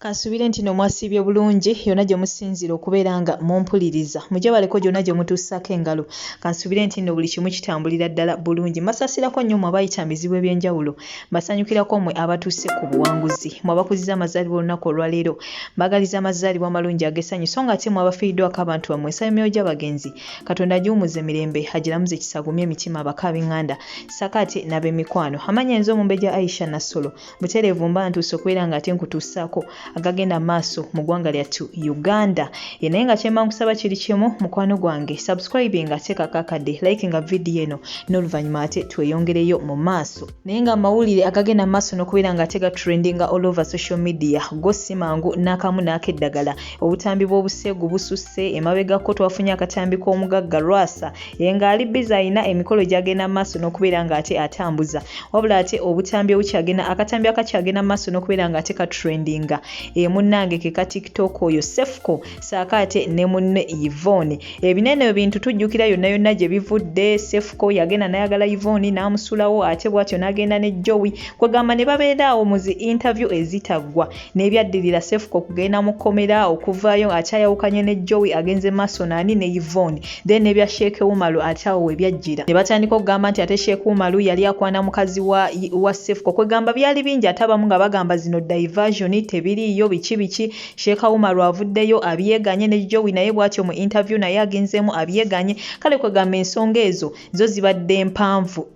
Kansuubire nti no mwasiibye bulungi yonna gye musinziira okubeera nga mumpuliriza. Mugyebaleko gyonna gye mutuusaako engalo. Kansuubire nti nno buli kimu kitambulira ddala bulungi. Mbasaasirako nnyo mmwe abayita mu bizibu eby'enjawulo. Mbasanyukirako mmwe abatuuse ku buwanguzi. Mmwe abakuzizza amazaalibwa olunaku olwaleero. Mbaagaliza amazaalibwa amalungi ag'essanyu so nga ate mmwe abafiiriddwako abantu bammwe nsaba emyoyo gy'abagenzi Katonda agiwummuze mirembe, agiramuze kisa agumye emitima abako ab'enganda ssaako ate n'ab'emikwano. Amannya nze Omumbejja Aisha Nassolo. Butereevu mba ntuuse okubeera nga ate nkutuusaako agagenda mu maaso mu ggwanga lyattu Uganda. Ye naye nga kyemba nkusaba kiri kimu mukwano gwange subscribinga teekako akadde likinga vidiyo eno n'oluvannyuma ate tweyongereyo mu maaso. Naye nga amawulire agagenda mu maaso n'okubeera nga ate gatrendinga all over social media go si mangu n'akamu n'akeddagala. Obutambi bw'obuseegu bususse, emabegako twafunye akatambi k'omugagga Lwasa Ye ng'ali bbize alina emikolo gy'agenda mu maaso n'okubeera ng'ate atambuza. Wabula ate obutambi obukyagenda akatambi akakyagenda mu maaso n'okubeera ng'ate katrendinga e munnange ke ka TikTok oyo Cephco ssaako ate ne munne Yvonne. Ebinene ebintu tujjukira yonna yonna gye bivudde Cephco yagenda n'ayagala Yvonne n'amusulawo ate bw'atyo n'agenda ne Joey kwegamba ne babeera awo mu zi interview ezitaggwa. N'ebyaddirira Cephco kugenda mu kkomera okuvaayo ng'akyayawukanye ne Joey agenze maaso naani ne Yvonne then n'ebya Sheikh Umaru ate awo we byajjira ne batandika okugamba nti ate Sheikh Umaru yali akwana mukazi wa, wa Cephco kwegamba byali bingi ate abamu nga bagamba zino diversion tebiriiyo biki biki Sheikh Umaru avuddeyo abyeganye ne Joey naye bwatyo mu interview naye agenzeemu abyeganye kale kwegamba ensonga ezo zo zibadde mpanvu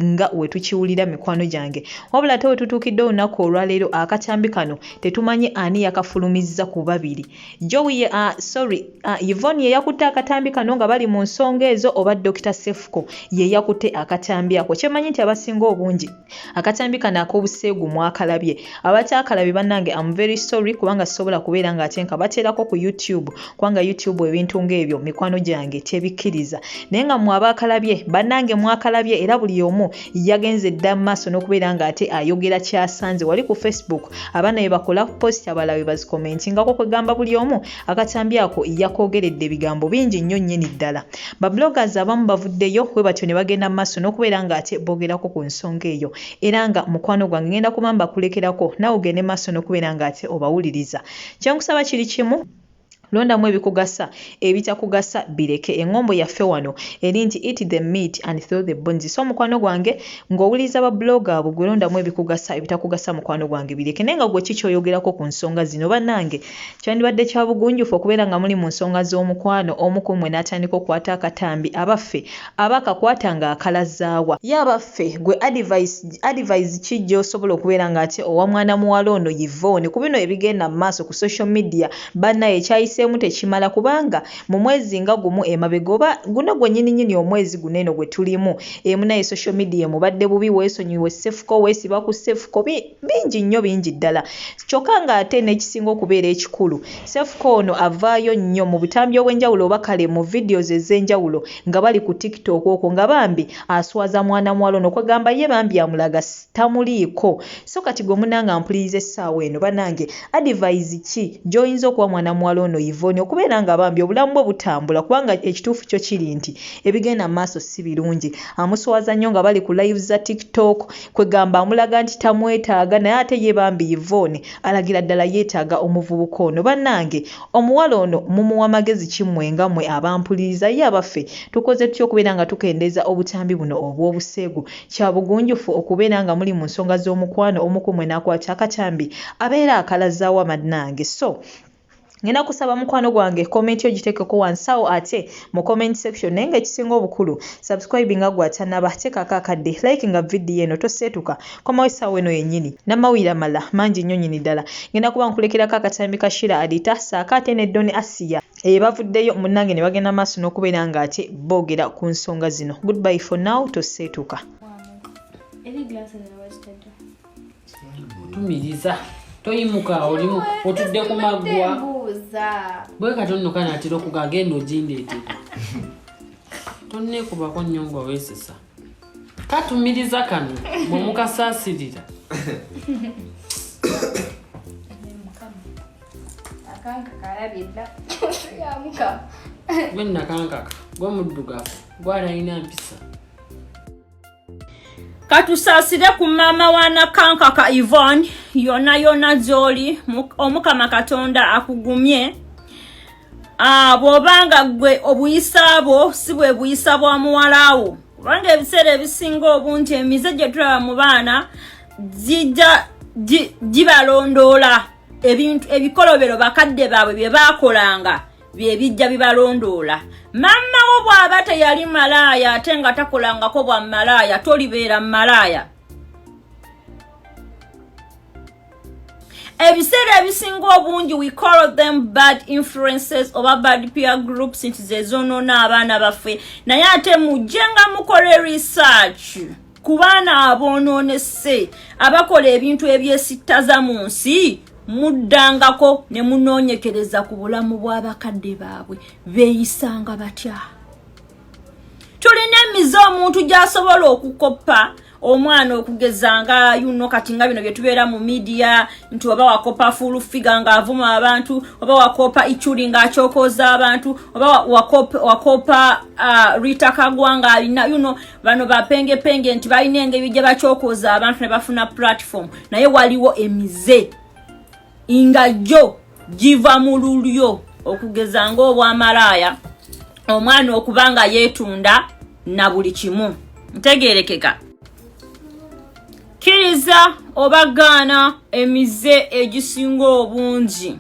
nga wetukiwulira mikwano gyange wabula ate wetutuukidde olunaku olwaleero akatambi kano tetumanyi ani yakafulumizza ku babiri Joey sorry Yvonne ye yakutte akatambi kano nga bali mu nsonga ezo oba Dokita Sefuko ye yakutte akatambi ako kyemanyi nti abasinga obungi akatambi kano ak'obuseegu mwakalabye abataakalabye bannange am very sorry kubanga sisobola kubeera nga ate nkabateerako ku YouTube kubanga YouTube ebintu ng'ebyo mikwano gyange tebikkiriza naye nga mwe abaakalabye bannange mwakalabye era buli omu yagenze dda mu maaso n'okubeera ng'ate ayogera kyasanze wali ku Facebook abaana bye bakola post abalala bwe bazikomentingako kwegamba buli omu akatambi ako yakoogeredde ebigambo bingi nnyo nnyini ddala ba bloggers abamu bavuddeyo bwe batyo ne bagenda mu maaso n'okubeera ng'ate boogerako ku nsonga eyo era nga mukwano gwange ngenda kuba mbakulekerako naawe ogende maaso n'okubeera ng'ate obawuliriza kyenkusaba kiri kimu Londamu ebikugasa, ebitakugasa bireke. Engombo yaffe wano eri nti eat the meat and throw the bones. So mukwano gwange ng'owuliriza ba blogger abo gwe londamu ebikugasa, ebitakugasa mukwano gwange bireke. Naye nga gwe ki ky'oyogerako ku nsonga zino bannange? Kyandibadde kya bugunjufu okubeera nga muli mu nsonga z'omukwano omu ku mmwe n'atandika okukwata akatambi abaffe aba akakwata ng'akalazaawa? Ye abaffe gwe advice advise ki gy'osobola okubeera ng'ate owa mwana muwala ono Yvonne ku bino ebigenda mu maaso ku social media Bannaye kyayiseemu tekimala kubanga mu mwezi nga gumu emabega oba guno gwennyini nnyini omwezi guno eno gwe tulimu eh munaye social media emubadde bubi weesonyiwe Cephco weesiba ku Cephco bingi nnyo bingi ddala kyokka ng'ate n'ekisinga okubeera ekikulu Cephco ono avaayo nnyo mu butambi obw'enjawulo oba kale mu videos ez'enjawulo nga bali ku TikTok okwo nga bambi aswaza mwana muwala ono kwegamba ye bambi amulaga tamuliiko so kati gwe munange ampuliriza essaawa eno banange advise ki gyoyinza okuwa mwana muwala ono Yvonne okubeera nga bambi obulamu bwe butambula kubanga ekituufu kyo kiri nti ebigenda mu maaso si birungi amuswaza nnyo nga bali ku live za TikTok kwegamba amulaga nti tamwetaaga naye ate ye bambi Yvonne alagira ddala yeetaaga omuvubuka ono banange omuwala ono mumuwa magezi ki mmwe nga mmwe abampuliriza ye abaffe tukoze tutya okubeera nga tukendeeza obutambi buno obw'obuseegu Kya bugunjufu okubeera nga muli mu nsonga z'omukwano omu ku mmwe n'akwata akatambi abeera akalazaawa bannange so ngenda kusaba mukwano gwange comment yo gitekeko wansi awo ate mu comment section naye nga ekisinga obukulu subscribe nga gwe atanaba teekako akadde like nga vidiyo eno toseetuka komawo essaawa eno yennyini n'amawulire amalala mangi nnyo nnyini ddala ngenda kuba nkulekerako akatambi ka Shira Adita ssaako ate ne Don Asiya Eyo bavuddeyo munnange ne bagenda maaso n'okubeera ng'ate boogera ku nsonga zino. Goodbye for now, toseetuka. Otumiriza toyimuka olimu otudde ku maggwa bwe kati nno kanatera okuga agenda ogindeetera tonneekubako nnyo nga weesesa katumiriza kano bwe mukasaasirira Gwe nakankaka gwe muddugavu gwe atalina mpisa. Katusaasire ku maama wa Nakankaka Yvonne. Yonna yonna gy'oli, Omukama Katonda akugumye. Bw'obanga ggwe obuyisa bwo si bwe buyisa bwa muwala wo, kubanga ebiseera ebisinga obungi emize gye tulaba mu baana gijja gibalondoola. Ebintu ebikolobero bakadde baabwe bye baakolanga bye bijja bibalondoola. Maama wo bw'aba teyali malaaya ate nga takolangako bwa malaaya, tolibeera malaaya. Ebiseera ebisinga obungi we call them bad influences oba bad peer groups nti zezonoona abaana baffe, naye ate mujje nga mukole research ku baana aboonoonese abakola ebintu ebyesittaza mu nsi. Muddangako ne munoonyekereza ku bulamu bw'abakadde baabwe, beeyisanga batya? Tulina emize omuntu gy'asobola okukoppa omwana, okugeza nga yuno kati nga bino byetubeera mu media nti oba wakopa Full Figure ng'avuma abantu, oba wakopa Ichuli ng'akyokooza abantu, oba wakopa Rita Kagwa ng'alina yuno bano bapengepenge nti balina engeri gye bakyokooza abantu ne bafuna platform. Naye waliwo emize nga gyo giva mu lulyo, okugeza ng'obwamalaaya, omwana okuba nga yeetunda na buli kimu. Ntegeerekeka? Kkiriza oba gaana, emize egisinga obungi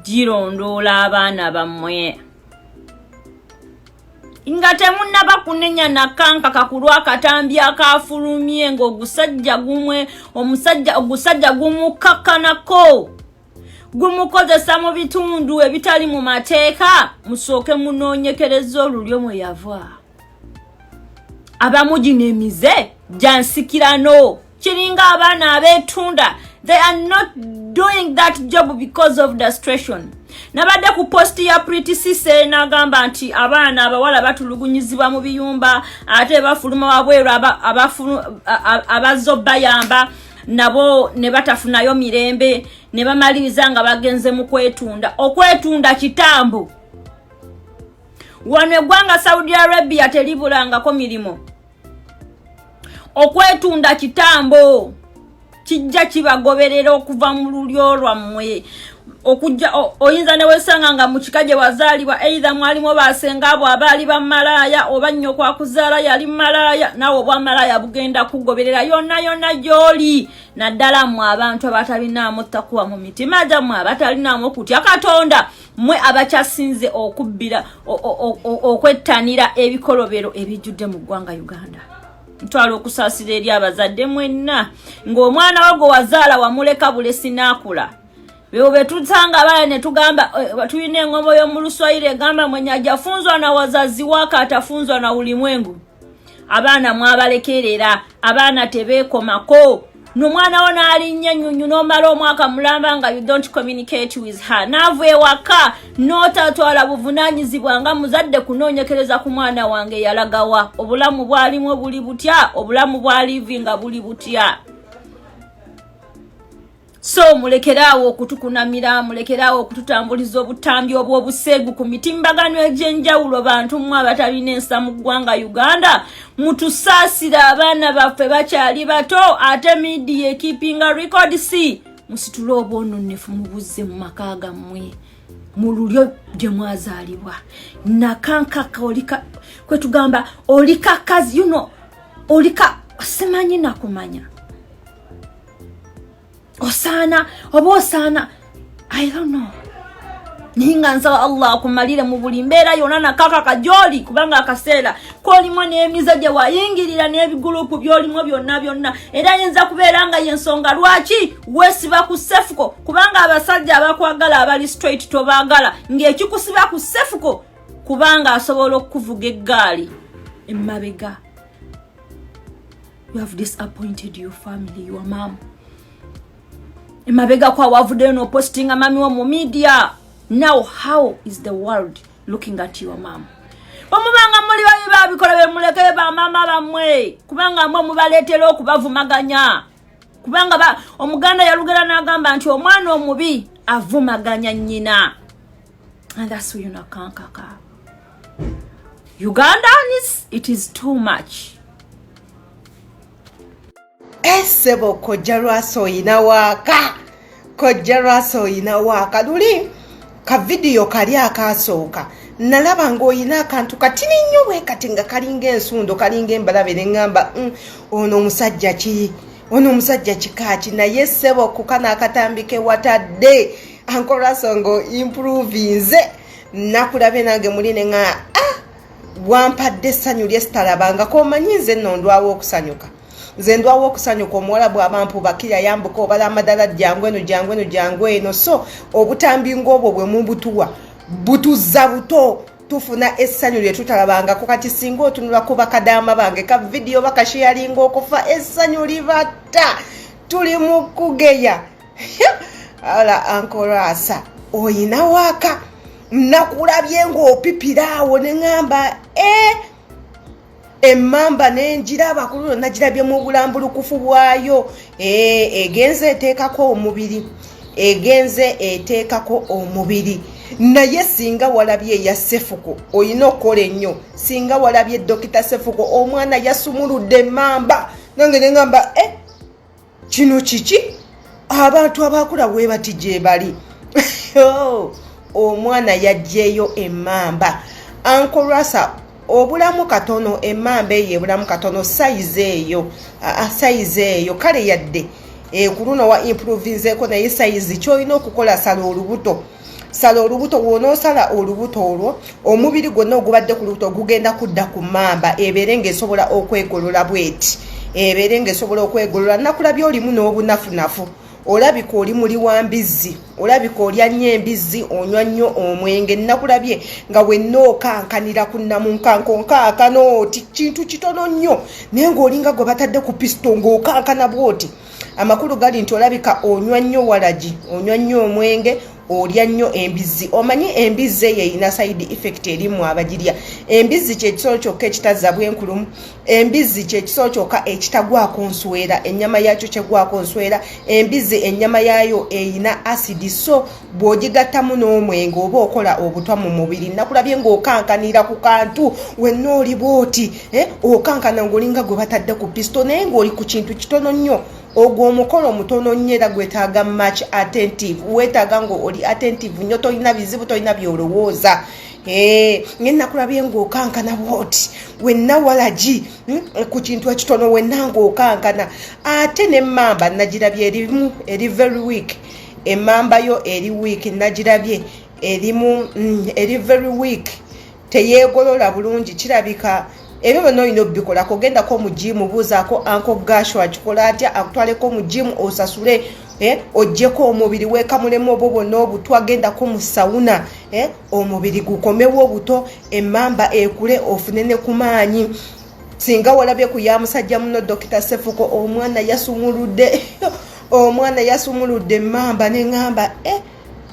girondoola abaana bammwe. Nga temunnaba kunenya nakankaka ku lwakatambi akafulumye ng'ogusajja gumwe omusajja ogusajja gumukakkanako, gumukozesa mu bitundu ebitali mu mateeka, musooke munoonyekereza olulyo mwe yava. Abamu gino emize gyansikirano. Kiringa abaana abeetunda, they are not doing that job because of the situation. Nabadde ku post ya Pretty Sise n'agamba nti abaana abawala batulugunyizibwa mu biyumba, ate bafuluma wabweru, abazzo bayamba nabo ne batafunayo mirembe, ne bamaliriza nga bagenze mu kwetunda. Okwetunda kitambo. Wano eggwanga Saudi Arabia teribulangako mirimu. Okwetunda kitambo, kijja kibagoberera okuva mu lulyo lwammwe. Okujja oyinza newesanga nga mu kika gye wazaalibwa either mwalimu basenga abo abaali bamalaaya, oba nnyo kwakuzaala yali malaaya, naawe obwamalaaya bugenda kugoberera yonna yonna gy'oli. Naddala mmwe abantu abatalinaamu takuwa mu mitima gyammwe, abatalinaamu okutya Katonda, mmwe abakyasinze okubbira, okwettanira ebikolobero ebijjudde mu ggwanga Uganda. Ntwala okusaasira eri abazadde mwenna ng'omwana wo gwe wazaala wamuleka bulesi n'akula. Bebo betusanga abaana ne tugamba tulina engombo y'omu Luswayiri egamba, "Mwenye ajafunzwa na wazazi wake atafunzwa na ulimwengu." Abaana mwabalekerera, abaana tebeekomako. Nomwana wo n'alinnya ennyunyu n'omala omwaka mulamba nga you don't communicate with her, n'ava ewaka n'otatwala buvunaanyizibwa nga muzadde kunoonyekereza ku mwana wange yalagawa, obulamu bwalimu buli butya, obulamu bwa livi nga buli butya. So mulekeraawo okutukunamira, mulekeraawo okututambuliza obutambi obw'obuseegu ku mitimbagano egy'enjawulo. Bantu mmwe abatalina ensa mu ggwanga Uganda, mutusaasira, abaana baffe bakyali bato, ate media ekeepinga record. Si musitule obwononefu mubuzze mu maka gammwe, mu lulyo gye mwazaalibwa. Nakankaka olika kwetugamba oli kakazi olika simanyi nakumanya osaana oba osaana, I don't know. Naye nga nsaba Allah akumalire mu buli mbeera yonna nakakaka gy'oli, kubanga akaseera k'olimu n'emize gye wayingirira n'ebigulupu by'olimu byonna byonna, era ayinza kubeera nga yensonga lwaki weesiba ku Sefuko, kubanga abasajja abakwagala abali straight tobaagala, ng'ekikusiba ku Sefuko kubanga asobola okukuvuga eggaali emabega. You have disappointed your family, your mom. Emabega kwa wavuddeyo n'opostinga mami wo mu media. Now how is the world looking at your mom? Bwemubanga muli babi babikola, bemuleke bamama bammwe, kubanga mwe mubaleetera okubavumaganya, kubanga Omuganda yalugera n'agamba nti omwana omubi avumaganya nnyina. And that's you nakankaka. Ugandans, it is too much. Ssebo Kojja Lwasa oyina waaka, Kojja Lwasa oyina waaka. Luli ka vidiyo kali akaasooka nalaba ng'olina akantu katini nnyo bwe kati nga kalinga ensundo, kalinga embalabe, ne ŋŋamba, ono omusajja ki? Ono omusajja kika ki?" Naye ssebo, kukano akatambi ke watadde, Uncle Lwasa, ng'oimprovinze. Nakulabye nange muli ne ŋŋamba, "Ah, wampadde essanyu lyesitalabangako." Omanyi nze nno ndwawo okusanyuka, nze ndwawo okusanyuka. Omuwala bw'aba mpubakira yambuka obala amadala, jangu eno, jangu eno, jangu eno. So obutambi ng'obwo bwe mubutuwa butuzza buto, tufuna essanyu lye tutalabangako. Kati singa otunula ku bakadaama bange, ka vidiyo bakasharinga okufa essanyu libatta, tuli mu kugeya. Ala, Uncle Lwasa oyina waaka. Nakulabye ng'opipira awo ne ŋŋamba, e emmamba nenjiraba ku luno, nagirabye mu bulambulukufu bwayo. Egenze eteekako omubiri, egenze eteekako omubiri. Naye singa walabye eya Sefuko, olina okukola ennyo. Singa walabye Dokita Sefuko, omwana yasumuludde emmamba, nange neŋŋamba, e kino kiki? Abantu abakula bwe bati gye bali. Oh, omwana yaggyeyo emmamba. Uncle Lwasa, obulamu katono, emmamba eyo ebulamu katono, size eyo, size eyo kale yadde ku luno wa improvinzeeko, naye size kyolina okukola, sala olubuto, sala olubuto. Bw'onoosala olubuto olwo, omubiri gwonna ogubadde ku lubuto gugenda kudda ku mmamba, ebeere ng'esobola okwegolola bweti, ebeere ng'esobola okwegolola. Nakulabye olimu n'obunafunafu, olabika oli muli wa mbizzi, olabika olya nnyo embizzi, onywa nnyo omwenge. Nakulabye nga wenna okankanira ku namunkanko, nkankana oti kintu kitono nnyo, naye ng'olinga gwe batadde ku pisito, ng'okankana bwoti. Amakulu gali nti olabika onywa nnyo walagi, onywa nnyo omwenge, olya nnyo embizzi. Omanyi embizzi eyo erina side effect erimu abagirya. Embizzi kyekisolo kyokka ekitazza bwenkulumu, embizzi kyekisolo kyokka ekitagwako nswera, ennyama yakyo kyegwako nswera. Embizzi ennyama yaayo erina acid, so bw'ogigattamu n'omwenge oba okola obutwa mu mubiri. Nakulabye ng'okankanira ku kantu, wenna oli bwoti, okankana ng'olinga gwe batadde ku pisto, naye ng'oli ku kintu kitono nnyo. Ogwo omukolo mutono nnyo era gwetaaga much attentive, weetaaga nga oli attentive nnyo, tolina bizibu, tolina byolowooza. Nye nakulabye ng'okankana bwoti wenna walagi, ku kintu ekitono wenna ng'okankana. Ate n'emmamba nagirabye erimu eri very weak, emmamba yo eri weak, nagirabye erimu eri very weak, teyeegolola bulungi. Kirabika ebyo byonna olina obikolako. Ogendako mu gym, buuzaako Uncle Gasho akikola atya, akutwaleko mu gym, osasule, oggyeko omubiri, weekamulemu obwo bwonna obutwa. Gendako mu sauna, omubiri gukomewo obuto, emmamba ekule, ofune ne ku maanyi. Singa walabye ku ya musajja muno Dokita Sefuko, omwana yasumuludde, omwana yasumuludde emmamba, neŋŋamba, eh,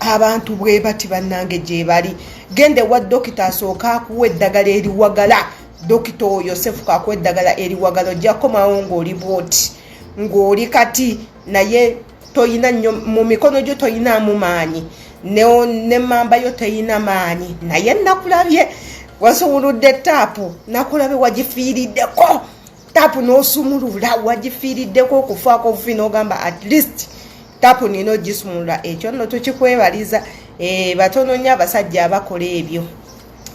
abantu bwe bati bannange gye bali. Genda ewa dokita asooka akuwa eddagala eriwagala. Dokita oyo Sefuko akuwa eddagala eriwagala, ojja kukomawo ng'oli bwoti, ng'oli kati, naye toyina nnyo mu mikono gyo, toyinaamu maanyi, nemmamba yo teyina maanyi. Naye nakulabye wasumuludde taapu, nakulabye wagifiiriddeko taapu n'osumulula, wagifiiriddeko okufaako obufi, n'ogamba, "At least taapu nina ogisumulula." Ekyo nno tukikwebaliza. Batono nnyo abasajja abakola ebyo.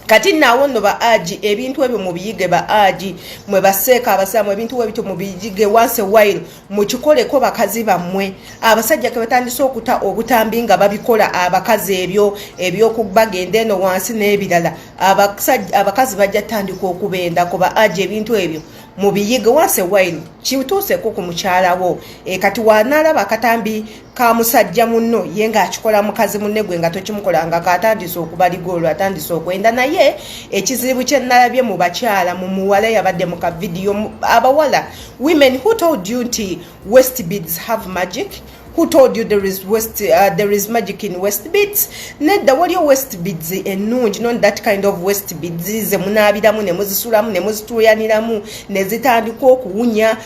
Kati naawo nno ba aji, ebintu ebyo mubiyige. Ba aji mwe baseeka abasiraamu, ebintu ebityo mubiyige. Once a while mukikoleko bakazi bammwe. Abasajja ke batandise okuta obutambi nga babikola abakazi, ebyo ebyokubagenda eno wansi n'ebirala, abakazi bajja tandika okubendako. Ba aji, ebintu ebyo mubiyige. Once a while kituuseko ku mukyalawo. Kati wanaalaba akatambi ka musajja munno ye ng'akikola mukazi munne, gwe nga tokimukola, nga katandise okubaliga, olwo atandise okwenda. Naye ekizibu kye nalabye mu bakyala, mu muwala yabadde mu kavidiyo, abawala, women, who told you nti waist beads have magic? Who told you there is waist, there is magic in waist beads? Nedda, waliyo waist beads ennungi, not that kind of waist beads ze munaabiramu ne muzisulamu ne muzituuyaniramu ne zitandika okuwunya,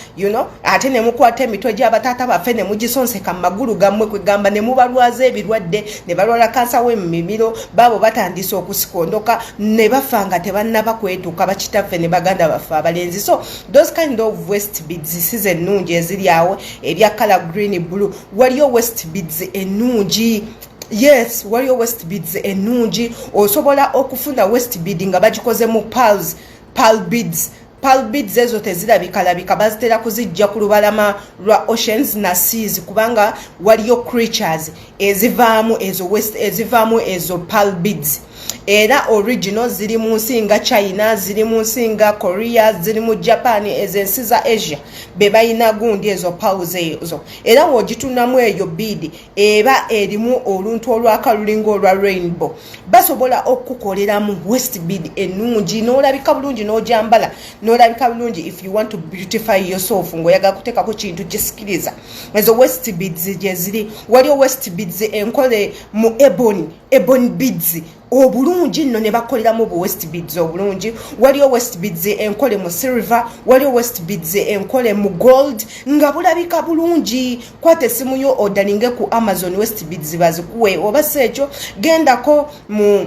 ate ne mukwata emitwe gy'abataata baffe ne mugisonseka mu magulu gammwe, kwegamba ne mubalwaza ebirwadde, ne balwala kansa w'emimiro, baabo batandise okusikondoka ne bafa nga tebannaba kwetuuka, bakitaffe ne baganda baffe abalenzi. So those kind of waist beads si ze ennungi eziri awo, ebya color green, blue. Waliyo waist beads ennungi. Yes, waliyo waist beads ennungi. Osobola okufuna waist bead nga bagikoze mu pearls, pearl beads. Pearl beads ezo tezirabikalabika, bazitera kuzijja ku lubalama lwa oceans na seas, kubanga waliyo creatures ezivaamu ezo waist, ezivaamu ezo pearl beads. Era original ziri mu nsi nga China, ziri mu nsi nga Korea, ziri mu Japan, ezo ensi za Asia be balina gundi ezo pearls ezo. Era w'ogitunamu eyo bead eba erimu oluntu olwaka lulinga olwa rainbow. Basobola okukukoleramu waist bead ennungi n'olabika bulungi, n'ojambala n'olabika bulungi. If you want to beautify yourself, ng'oyagala kuteekako kintu kisikiriza, ezo waist beads gye ziri. Waliwo waist beads enkole mu ebony, ebony beads obulungi nno ne bakoleramu bu waist beads obulungi. Waliwo waist beads enkole mu silver, waliwo waist beads enkole mu gold nga bulabika bulungi. Kwata essimu yo odalinge ku Amazon waist beads bazikuwe, oba si ekyo gendako mu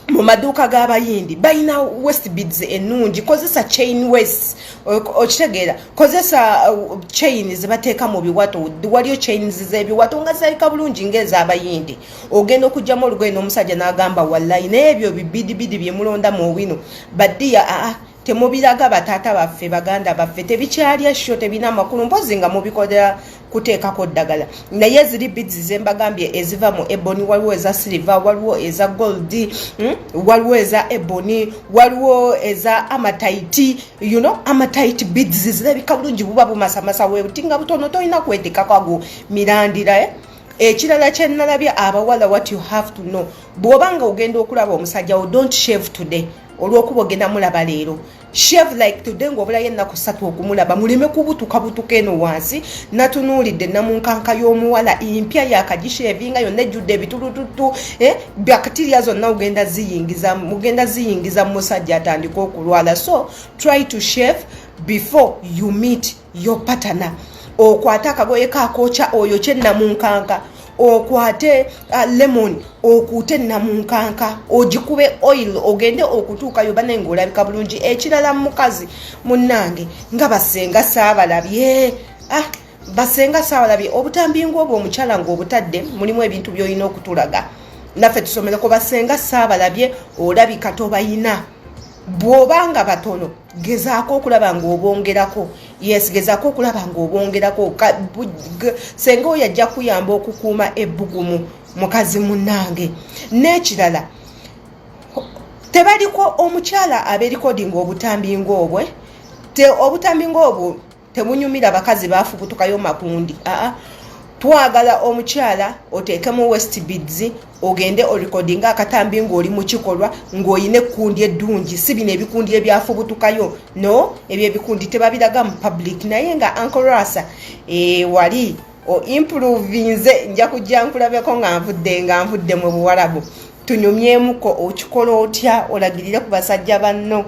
maduuka g'Abayindi, balina waist beads ennungi. Kozesa chain waist, okitegeera? Kozesa chain zebateeka mu biwato. Waliyo chains z'ebiwato nga zirabika bulungi ng'ez'Abayindi. Ogenda okugyamu olugoye n'omusajja n'agamba, "Wallayi." Naye ebyo bibidibidi bye mulonda mu wino, baddiya, aa, temubiraga bataata baffe, baganda baffe, tebikyalya sho, tebina makulu, mpozi nga mubikolera kuteekako ddagala. Naye ziri beads zembagambye eziva mu ebony, waliwo eza silver, waliwo eza gold, Waliwo eza ebony, waliwo eza amethyst, amethyst beads zirabika bulungi, buba bumasamasa webuti nga butono, tolina kwetekako ago mirandira, eh? Ekirala kyenalabye abawala, what you have to know, bw'oba nga ogenda okulaba omusajja wo, don't shave today olw'okuba ogenda mulaba leero. Shave like today ng'obulayo ennaku 3 okumulaba, muleme kubutukabutuka eno wansi. Natunuulidde namunkanka y'omuwala impya yakagishavinga yonna ejjudde ebitulututtu, eh, bacteria zonna ogenda ziyingiza mu musajja atandike okulwala. So try to shave before you meet your partner. Okwate akagoye kakokya oyo kyennamunkanka, okwate lemon, okuute namunkanka, ogikube oil, ogende okutuukayo banaye ngaolabika bulungi. Ekirala, mukazi munnange, nga basenga saabalabye, ah, basenga saabalabye obutambi ngaobwo omukyala ng'obutadde mulimu ebintu by'olina okutulaga naffe tusomereko. Basenga saabalabye, olabika tobayina. Bw'obanga batono, gezaako okulaba ng'obongerako. Yes, gezaako okulaba ng'obongerako. Senga oyo ajja kuyamba okukuuma ebbugumu, mukazi munnange. N'ekirala, tebaliko omukyala abeerikodinga obutambi ng'obwe, obutambi ng'obwo tebunyumira bakazi bafubutukayo makundi. Aa, twagala omukyala oteekemu waist beads, ogende orikodinga akatambi ng'oli mu kikolwa ng'olina ekkundi eddungi, si bino ebikundi ebyafubutukayo. No, ebyo ebikundi tebabiraga mu public. Naye nga Uncle Lwasa, wali oimprovinze, nja kujja nkulabeko nga nvudde mu Buwalabu, tunyumyemuko okikola otya, olagirire ku basajja banno.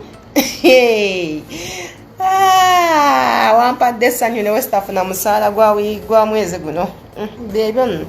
Ah, wampadde essanyu ne wesitafuna musaala gwa mwezi guno. Byebyo nno.